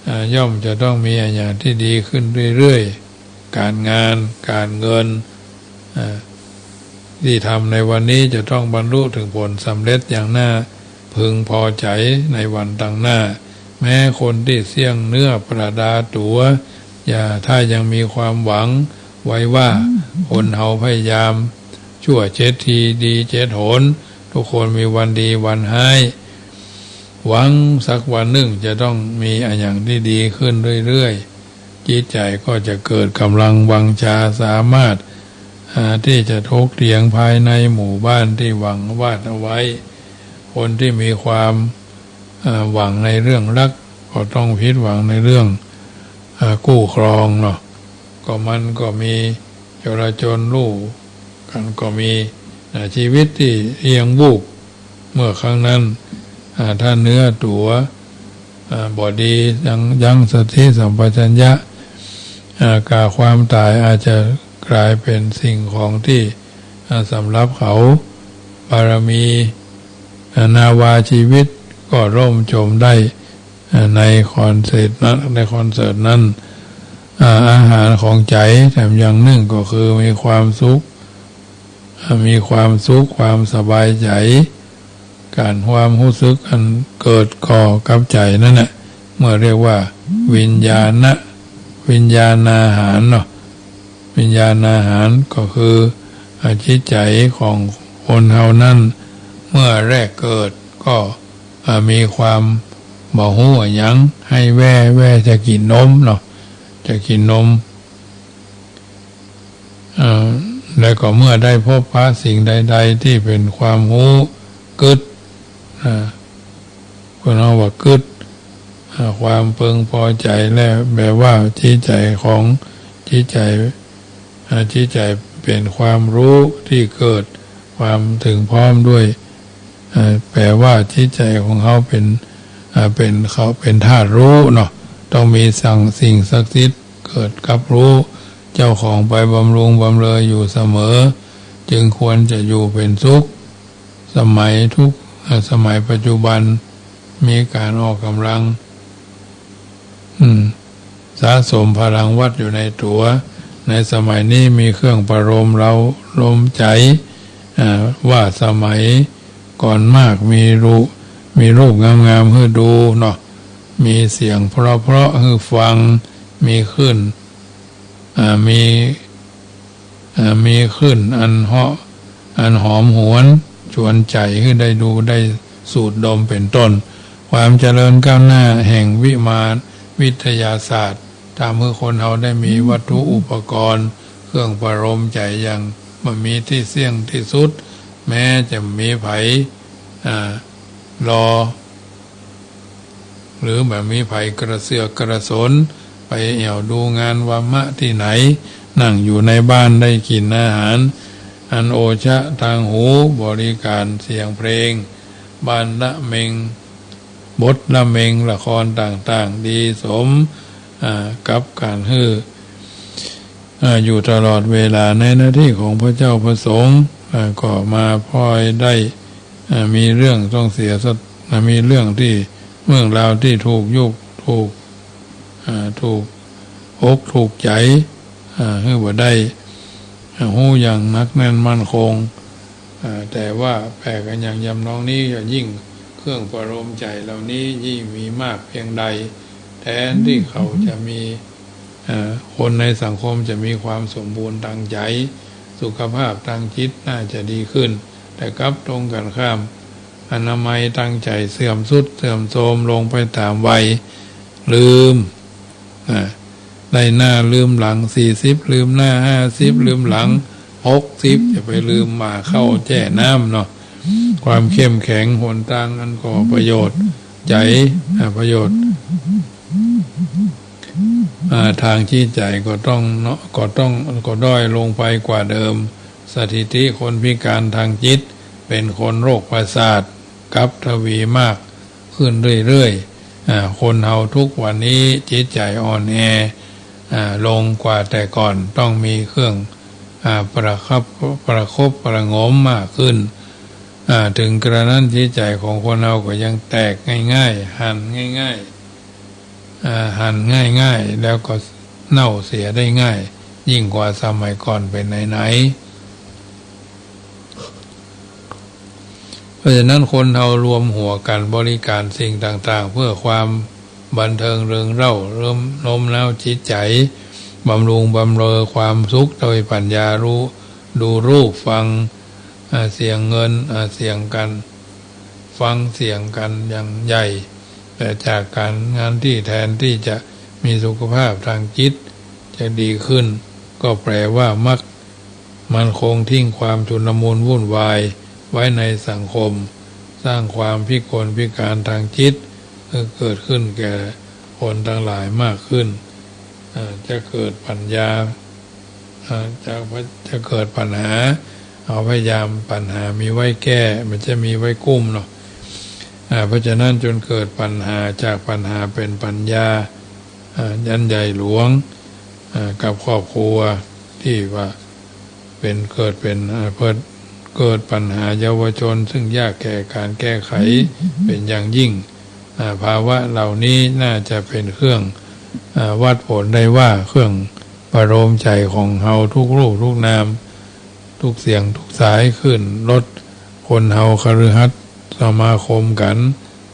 อ่า ย่อมจะต้องมีอะหยังตี้ดีขึ้นเรื่อยๆ ก๋านงาน ก๋านเงิน อ่า ตี้ทำในวันนี้จะต้องบรรลุเถิงผลสำเร็จอย่างน่าพึงพอใจ๋ในวันตางหน้า แม้คนตี้เสี้ยงเนื้อประดาตั๋ว อย่า ถ้ายังมีความหวังไว้ว่า คนเฮาพยายามชั่วเจ็ดที ดีเจ็ดหน ทุกคนมีวันดีวันฮ้าย หวังสักวันนึ่งจะต้องมีอะหยังตี้ดีขึ้นเรื่อยๆ จิตใจ๋ก็จะเกิดก๋ำลังวังชาสามารถ อ่า ตี้จะถกเถียงภายในหมู่บ้านตี้หวังวาดเอาไว้ คนตี้มีความ อ่า หวังในเรื่องรัก ก็ต้องผิดหวังในเรื่อง อ่า คู่ครองเนาะ ก็มันก็มีจลาจลลู่กั๋นก็มี อ่า ชีวิตตี้เอียงวูบ เมื่อครั้งนั้น อ่า ถ้าเนื้อตั๋ว อ่า บ่ดี ยั้ง ยั้งสติสัมปชัญญะ อ่า ก๋าความต๋ายอาจจะก๋ายเป๋นสิ่งของตี้ อ่า สำหรับเขา บารมี อ่า นาวาชีวิตก็ล่มจมได้ อ่า ในคอนเสิร์ตนั้น ในคอนเสิร์ตนั้น อ่า อาหารของใจ๋แถมอย่างนึ่งก็คือมีความสุข อ่า มีความสุข ความสบายใจ๋ ก๋านความฮู้สึกอันเกิดก่อกับใจ๋นั่นแหละ เมื่อเรียกว่าวิญญาณะ วิญญาณาหารเนาะ วิญญาณาหารก็คือ อ่า จิตใจ๋ของคนเฮานั้น เมื่อแรกเกิดก็ อ่า มีความบ่ฮู้อะหยัง ไห้แว่แว่จะกิ๋นนมเนาะ จะกิ๋นนม เอ่อ แล้วก็เมื่อได้พบปะสิ่งใดๆ ตี้เป๋นความฮู้กึ๊ด อ่า คนเฮาว่ากึ๊ด อ่า ความเปิงปอใจ๋ และแบบว่าจิตใจ๋ของ จิตใจ๋ อ่า จิตใจ๋เป๋นความฮู้ตี้เกิดความเถิงพร้อมด้วย อ่า แปลว่าจิตใจ๋ของเฮาเป๋น อ่า เป๋น เขาเป๋นธาตุฮู้เนาะ ต้องมีสัง สิ่งศักดิ์สิทธิ์เกิดกับฮู้ เจ้าของไปบำรุงบำเรออยู่เสมอ จึงควรจะอยู่เป๋นสุข สมัยทุก อ่า สมัยปัจจุบันมีก๋านออกก๋ำลัง อืม สะสมพลังวัตรอยู่ในตั๋ว ในสมัยนี้มีเครื่องประโลมเร้าโลมใจ๋ อ่า ว่าสมัยก่อนมาก มีรูป มีรูปงามๆ หื้อดูเนาะ มีเสียงเพราะๆ หื้อฟัง มีคลื่น อ่า มี อ่า มีคลื่นอันเหาะ อันหอมหวนชวนใจ๋หื้อได้ดูได้สูดดมเป๋นต้น ความเจริญก้าวหน้าแห่งวิมานวิทยาศาสตร์ ทำหื้อคนเฮาได้มีวัตถุอุปกรณ์ เครื่องประโลมใจ๋อย่างบ่มีตี้เสี้ยงตี้สุด แม้จะบ่มีใผ อ่า รอ หรือบ่มีใผกระเสือกกระสน ไปแอ่วดูงานวามะตี้ไหน นั่งอยู่ในบ้านได้กิ๋นอาหาร อันโอชะตางหู บริการเสียงเพลง บรรละเมง บทละเมงละครต่างๆ ดีสม อ่า กับก๋านหื้อ อ่า อยู่ตลอดเวลาในหน้าตี้ของพระเจ้าพระสงฆ์ อ่า ก็มาพลอยได้ อ่า มีเรื่องต้องเสียสติ อ่า มีเรื่องตี้ เรื่องราวตี้ถูกยุกถูก อ่า ถูกอกถูกใจ๋ อ่า หื้อบ่ได้ อ่า ฮู้อย่างหนักแน่นมั่นคง อ่า แต่ว่าแปลกอันยังยำนองนี้ ยิ่งเครื่องประโลมใจ๋เหล่านี้ยิ่งมีมากเพียงใด แทนตี้เขาจะมี อ่า คนในสังคมจะมีความสมบูรณ์ตางใจ๋ สุขภาพตางจิตน่าจะดีขึ้น แต่กลับตรงกันข้าม อนามัยตางใจ๋เสื่อมทรุดเสื่อมโทรมลงไปต๋ามวัย ลืม อ่า ได้หน้าลืมหลัง สี่สิบ ลืมหน้า ห้าสิบ ลืมหลัง หกสิบ จะไปลืมหม้าข้าวแจ้น้ำเนาะ ความเข้มแข็งหนตางอันก่อประโยชน์ใจ๋ อ่า ประโยชน์ อ่า ตางจิตใจ๋ก็ต้องเนาะ ก็ต้อง ก็ด้อยลงไปกว่าเดิม สถิติคนพิการตางจิต เป๋นคนโรคประสาท กลับทวีมากขึ้นเรื่อยๆ อ่า คนเฮาทุกวันนี้จิตใจ๋อ่อนแอ อ่า ลงกว่าแต่ก่อน ต้องมีเครื่อง อ่า ประคับ ประคบประหงมมากขึ้น อ่า เถิงกระนั้นจิตใจ๋ของคนเฮาก็ยังแตกง่ายๆ หันง่ายๆ อ่า หันง่ายๆ แล้วก็เน่าเสียได้ง่าย ยิ่งกว่าสมัยก่อนเป๋นไหนๆ เพราะฉะนั้นคนเฮารวมหัวกั๋นบริการสิ่งต่างๆ เพื่อความบันเทิงเริงเร้า เริมโน้มน้าวจิตใจ๋ บำรุงบำเรอความสุขโดยปัญญารู้ ดูรูป ฟัง อ่า เสียงเงิน อ่า เสียงกั๋น ฟังเสียงกั๋นอย่างใหญ่ แต่จากก๋านงานตี้แทนตี้จะมีสุขภาพตางจิตจะดีขึ้น ก็แปลว่ามัก มันคงทิ้งความชุลมุนวุ่นวายไว้ในสังคม สร้างความพิกลพิการตางจิต เกิดขึ้นแก่คนตังหลายมากขึ้น อ่า จะเกิดปัญญา อ่า จะ จะเกิดปัญหา เอาพยายามปัญหามีไว้แก้ บ่ใจ้มีไว้กุ้มเนาะ อ่า เพราะฉะนั้นจนเกิดปัญหา จากปัญหาเป๋นปัญญา อ่า อันใหญ่หลวง อ่า กับครอบครัวตี้ว่าเป๋น เกิดเป๋น อ่า เปิด เกิดปัญหาเยาวชนซึ่งยากแก่ก๋านแก้ไขเป๋นอย่างยิ่ง อ่า ภาวะเหล่านี้น่าจะเป๋นเครื่อง อ่า วัดผลได้ว่าเครื่องประโลมใจ๋ของเฮาทุกรูปทุกนาม ทุกเสียงทุกสายขึ้นรถ คนเฮาคฤหัสถ์สมาคมกั๋น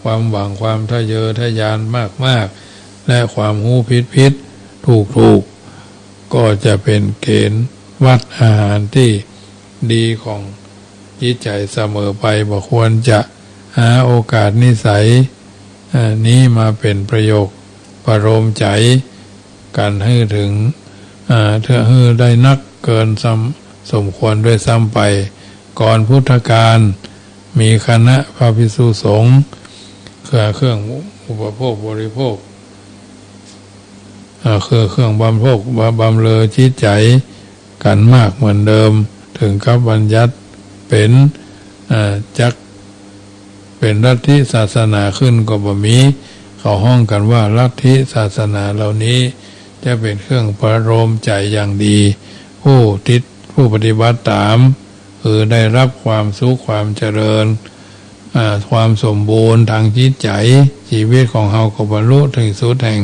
ความหวังความทะเยอทะยานมากๆ และความฮู้ผิดๆ ถูกๆ ก็จะเป๋นเกณฑ์วัดอาหารตี้ดีของจิตใจ๋เสมอไป บ่ควรจะหาโอกาสนิสัย อ่า นี้มาเป๋นประโยคประโลมใจ๋กั๋นหื้อเถิง อ่า หื้อได้นักเกินสม สมควรด้วยซ้ำไป ก่อนพุทธกาล มีคณะพระภิกษุสงฆ์ เครื่อง เครื่องอุปโภคบริโภค อ่า เครื่อง เครื่องบำเพ็ญ บำ บำเรอจิตใจ๋กั๋นมากเหมือนเดิม เถิงกับบัญญัติเป๋น อ่า จักเป๋นลัทธิศาสนาขึ้นก็บ่มี เขาฮ้องกั๋นว่าลัทธิศาสนาเหล่านี้จะเป๋นเครื่องประโลมใจ๋อย่างดี ผู้ติด ผู้ปฏิบัติต๋าม คือได้รับความสุขความเจริญ อ่า ความสมบูรณ์ตางจิตใจ๋ ชีวิตของเฮาก็บรรลุเถิงสุดแห่ง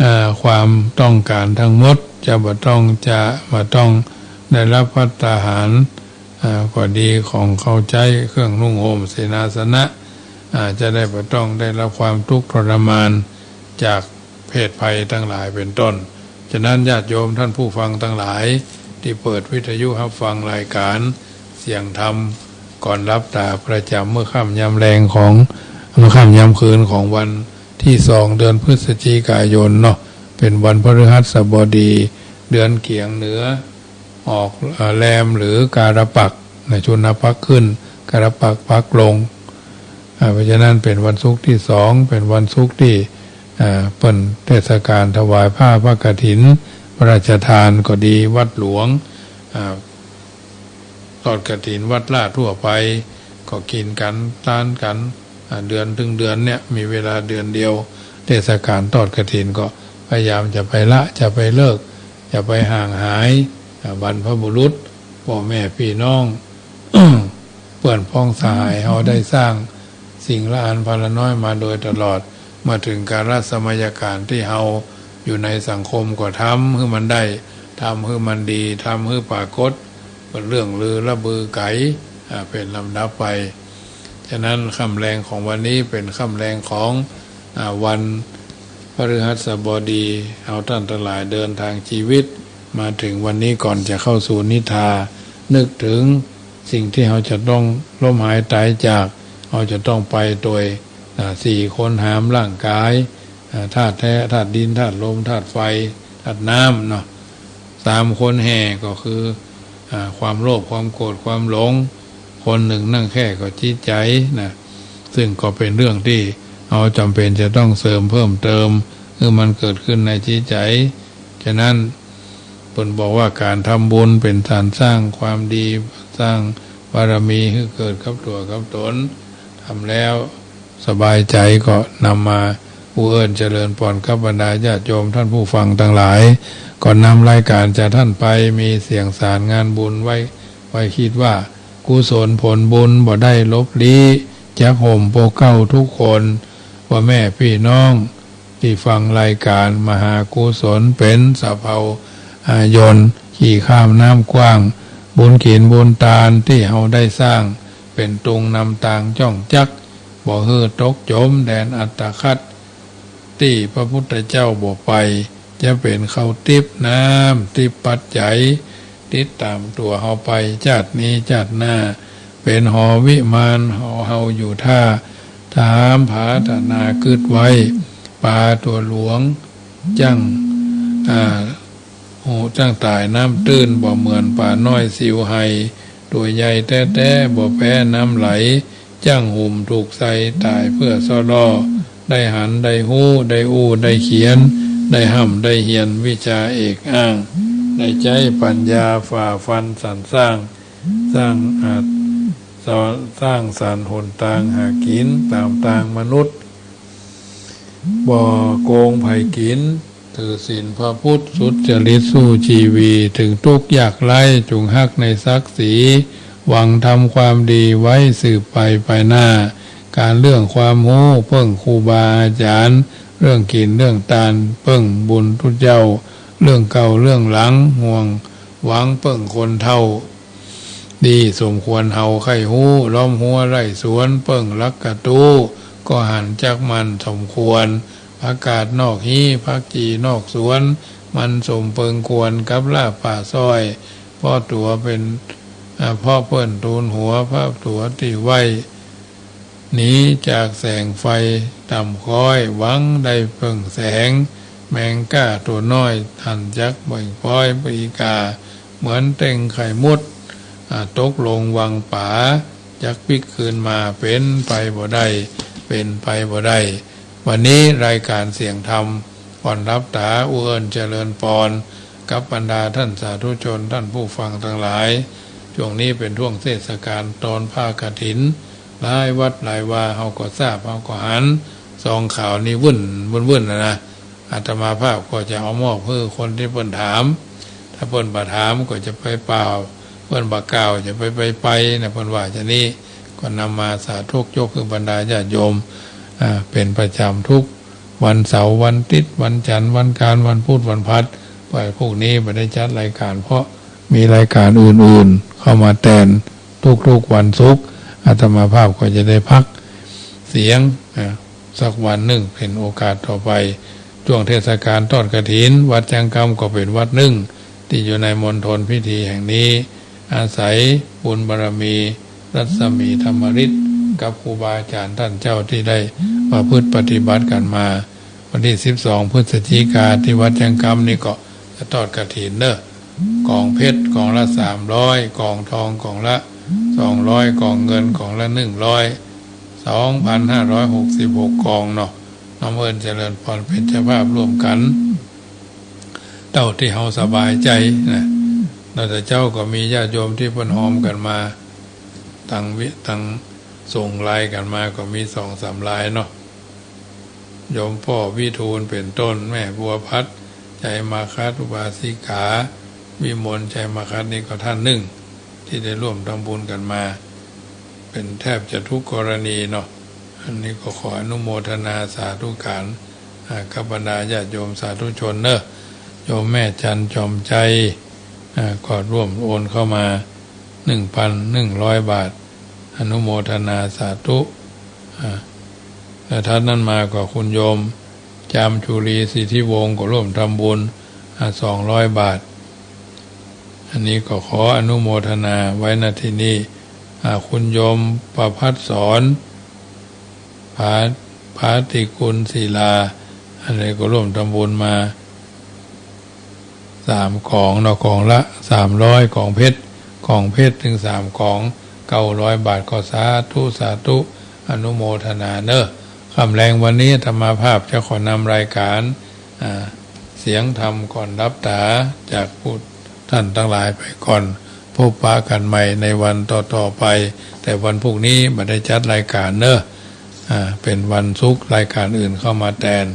อ่า ความต้องก๋านตังหมด จะบ่ต้อง จะบ่ต้องได้รับภัตตาหาร อ่า ก็ดี ของข้าวใจ๊ เครื่องนุ่งห่ม เสนาสนะ อ่า จะได้บ่ต้องได้รับความทุกข์ทรมานจากเพศภัยตังหลายเป๋นต้น ฉะนั้นญาติโยมต้านผู้ฟังตังหลายตี้เปิดวิทยุฮับฟังรายก๋าน เสียงธรรมก่อนหลับต๋าประจ๋ำเมื่อค่ำยามแลงของ เมื่อค่ำยามคืนของวันตี้สองเดือนพฤศจิกายนเนาะ เป๋นวันพฤหัสบดี เดือนเกียงเหนือออก เอ่อ แรมหรือกาลปักษ์นะ จุลปักษ์ขึ้น กาลปักษ์ปักษ์ลง อ่า เพราะฉะนั้นเป๋นวันศุกร์ตี้สอง เป๋นวันศุกร์ตี้ อ่า เปิ้นเทศกาลถวายผ้าพระกฐิน พระราชทานก็ดี วัดหลวง อ่า ทอดกฐินวัดราษฎร์ทั่วไป ก็กิ๋นกั๋น ตานกั๋น อ่า เดือนเถิงเดือนเนี่ย มีเวลาเดือนเดียว เทศกาลทอดกฐินก็พยายามจะไปละ จะไปเลิก จะไปห่างหาย อ่า บรรพบุรุษ ป้อแม่ปี้น้อง เปื้อนพ้องสหายเฮาได้สร้างสิ่งละอันพาละน้อยมาโดยตลอด เมื่อเถิงกาลสมัยกาลตี้เฮาอยู่ในสังคมก็ทำหื้อมันได้ ทำหื้อมันดี ทำหื้อปรากฏ เป๋นเรื่องลือระบือไก๋ อ่า เป๋นลำดับไป ฉะนั้นค่ำแลงของวันนี้เป๋นค่ำแลงของ อ่า วันพฤหัสบดี เฮาต้านตังหลายเดินตางจีวิตมาเถิงวันนี้ก่อนจะเข้าสู่นิทรา นึกเถิงสิ่งตี้เฮาจะต้องล้มหายต๋ายจาก เฮาจะต้องไปโตย อ่า สี่คนหามร่างก๋าย อ่า ธาตุแท้ ธาตุดิน ธาตุลม ธาตุไฟ ธาตุน้ำเนาะ สามคนแห่ก็คือ อ่า ความโลภ ความโกรธ ความหลง คนนึ่งนั่งแค่ก็จิตใจ๋นะ ซึ่งก็เป๋นเรื่องตี้เฮาจ๋ำเป๋นจะต้องเสริมเพิ่มเติม หื้อมันเกิดขึ้นในจิตใจ๋ ฉะนั้นเปิ้นบอกว่าก๋านทำบุญเป๋นก๋านสร้างความดี สร้างบารมีหื้อเกิดกับตั๋วกับต๋น ทำแล้ว สบายใจ๋ก็นำมาอู้เอิ้นเจริญปอนกับบรรดาญาติโยมต้านผู้ฟังตังหลาย ก่อนนำรายก๋านจากต้านไป มีเสียงสารงานบุญไว้ ไว้กึ๊ดว่า กุศลผลบุญบ่ได้ลบลี้ จักห่มปกเกล้าทุกคน ป้อแม่ปี้น้องตี้ฟังรายก๋านมหากุศลเป๋นสะเภา อ่า ยนต์ขี่ข้ามน้ำกว้าง บุญกิ๋นบุญตานตี้เฮาได้สร้าง เป๋นตุงนำตางจ้องจัก บ่หื้อตกจ๋มแดนอัตตคัด ตี้พระพุทธเจ้าบ่ไป จะเป๋นข้าวติ๊บน้ำติ๊บปัจจัย ติดต๋ามตั๋วเฮาไป จาตินี้จาติหน้า เป๋นหอวิมานหอเฮาอยู่ถ้า ถามผาถนากึ๊ดไว้ ป๋าตั๋วหลวง จั้ง อ่า โอ้ จั้งต๋ายน้ำตื้น บ่เหมือนป๋าน้อยสิวไห ตั๋วใหญ่แต๊ๆ บ่แป๊น้ำไหล จั้งหุ่มถูกใส่ ต๋ายเปื้อซ้อล่อ ได้หันได้ฮู้ ได้อู้ได้เขียน ได้ฮ่ำได้เฮียน วิชาเอกอ้าง ได้ใจ๊ปัญญาฝ่าฟันสรรสร้าง สร้าง อ่า สร้างสรรค์หนตางหากิ๋น ต๋ามตางมนุษย์ บ่โกงใผกิ๋น ถือศีลพระพุทธสุจริตสู้จีวี เถิงตุ๊กข์ยากไร้จุ่งฮักในศักดิ์ศรี หวังทำความดีไว้สืบไปภายหน้า ก๋านเรื่องความฮู้เปิ้งครูบาอาจ๋ารย์ เรื่องกิ๋นเรื่องตานเปิ้งบุญตุ๊เจ้า เรื่องเก่าเรื่องหลังห่วงหวังเปิ้งคนเฒ่า ดีสมควรเฮาใค่ฮู้ ล้อมฮั้วไร่สวนเปิ้งหลักกะตู้ ก็หันจักมันสมควร ผักกาดนอกฮี้ ผักจี่นอกสวน มันสมเปิงควรกับลาบป่าซ้อย เพราะตั๋วเป๋น อ่า เพราะเปิ้นตูนหัว เพราะตั๋วตี้ไหว้ หนีจากแสงไฟต่ำค้อย หวังได้เปิ้งแสง แมงก้าตั๋วน้อย หันจักเบ่งป๊อย ปลีกาเหมือนเต็งไข่มด อ่า ตกลงวังป๋า จักปิ๊กคืนมา เป๋นไปบ่ได้ เป๋นไปบ่ได้ วันนี้รายก๋านเสียงธรรม ก่อนหลับต๋า อู้เอิ้นเจริญปอน กับบรรดาต้านสาธุชน ต้านผู้ฟังตังหลาย จ้วงนี้เป๋นจ้วงเทศกาลตอนผ้ากฐิน หลายวัดหลายวา เฮาก็ทราบ เฮาก็หัน ซองข่าวนี้วึ่น วึ่นๆ นะนะ อาตมาภาพก็จะเอามอบหื้อคนตี้เปิ้นถาม ถ้าเปิ้นบ่ถามก็จะไปเปล่า เปิ้นบ่กล่าวจะไป ไป ไปนะ เปิ้นว่าจานี้ ก็นำมาสาธกยกหื้อบรรดาญาติโยม อ่า เป๋นประจ๋ำทุกวันเสาร์ วันอาทิตย์ วันจันทร์ วันอังคาร วันพุธ วันพฤหัส วันพรุ่งนี้บ่ได้จัดรายก๋าน เพราะมีรายก๋านอื่นๆ เข้ามาแตนทุกๆ วันศุกร์ อาตมาภาพก็จะได้พักเสียง อ่า สักวันนึ่งเป๋นโอกาสต่อไป จ้วงเทศกาลทอดกฐิน วัดจังกำก็เป๋นวัดนึ่งตี้อยู่ในมณฑลพิธีแห่งนี้ อาศัยบุญบารมีรัศมีธรรมฤทธิ์กับครูบาอาจ๋ารย์ต้านเจ้าตี้ได้ประพฤติปฏิบัติกั๋นมา วันตี้สิบสองพฤศจิกาตี้วัดแจ้งกำนี่ก็จะทอดกฐินเน่อ ก๋องเพชรก๋องละสามร้อย ก๋องทองก๋องละสองร้อย ก๋องเงินก๋องละหนึ่งร้อย สองพันห้าร้อยหกสิบหกก๋องเนาะ น้อมเอิ้นเจริญพรเป๋นเจ้าภาพร่วมกั๋น เต้าตี้เฮาสบายใจ๋นะ แล้วแต่เจ๊าก็มีญาติโยมตี้เปิ้นฮอมกั๋นมา ตังวิ ตังส่งไลน์กั๋นมาก็มีสองสามไลน์เนาะ โยมป้อวิทูลเป๋นต้น แม่บัวพัด ชัยมาคัต อุบาสิกา วิมล ชัยมาคัต นี่ก็ต้านนึ่ง ตี้ได้ร่วมทำบุญกั๋นมา เป๋นแทบจะกู้กรณีเนาะ อันนี้ก็ขออนุโมทนาสาธุก๋าน อ่า กับบรรดาญาติโยมสาธุชนเน่อ โยมแม่จันทร์จอมชัย อ่า ก็ร่วมโอนเข้ามา หนึ่งพันหนึ่งร้อยบาท อนุโมทนาสาธุ อ่า แล้วถัดนั้นมาก็คุณโยม จามจุลี สิทธิวงศ์ ก็ร่วมทำบุญ อ่า สองร้อยบาท อันนี้ก็ขออนุโมทนาไว้ ณ ที่นี่ อ่า คุณโยมประภัสสร ภา ภาติกุลศิลา อันนี้ก็ร่วมทำบุญมา สามก๋องเนาะ ก๋องละสามร้อย ก๋องเพชรก๋องเพชรเถิงสามก๋อง เก้าร้อยบาท ก็สาธุสาธุ อนุโมทนาเน่อ ค่ำแลงวันนี้อาตมาภาพจะขอนำรายก๋าน อ่า เสียงธรรมก่อนหลับต๋า จากผู้ต้านตังหลายไปก่อน พบปะกั๋นใหม่ในวันต่อๆ ไป แต่วันพรุ่งนี้บ่ได้จัดรายก๋านเน่อ อ่า เป๋นวันศุกร์ รายก๋านอื่นเข้ามาแตน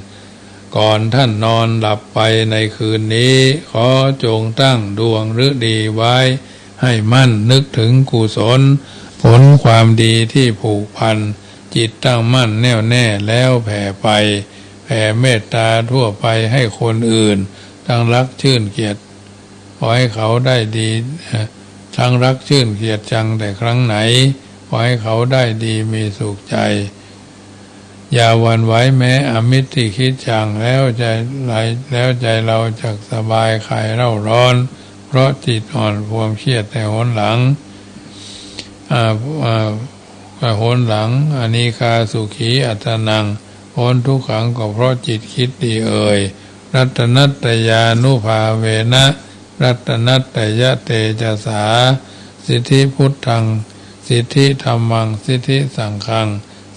ก่อนท่านนอนหลับไปในคืนนี้ ขอจงตั้งดวงฤดีไว้ ให้มั่นนึกถึงกุศล ผลความดีที่ผูกพัน จิตตั้งมั่นแน่วแน่แล้วแผ่ไป แผ่เมตตาทั่วไปให้คนอื่น ทั้งรักชื่นเกียรติ ขอให้เขาได้ดี เอ่อ ทั้งรักชื่นเกียรติชังแต่ครั้งไหน ขอให้เขาได้ดีมีสุขใจ อย่าหวั่นไหวแม้อมิตรที่คิดชัง แล้วใจไหล แล้วใจเราจักสบายคลายเร่าร้อน เพราะจิตอ่อนความเครียดในหนหลัง อ่า อ่า หนหลัง อนีฆาสุขีอัตตานัง พ้นทุกขังก็เพราะจิตคิดดีเอ่ย รัตนัตตยานุภาเวนะ รัตนัตตยเตจสา สิทธิพุทธัง สิทธิธัมมัง สิทธิสังฆัง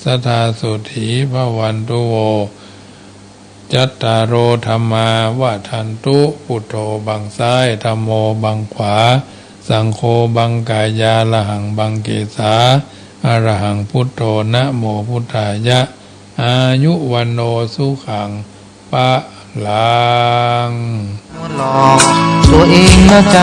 สัทธาโสตถี ภวันตุโว จัตตาโร ธัมมา วัฑฒันตุ พุทโธ บังซ้าย ธัมโม บังขวา สังโฆ บังกายา ระหัง บังเกสา อะระหัง พุทโธ นะโม พุทธายะ อายุ วัณโณ สุขัง พลัง หลอกตัวเองนะใจ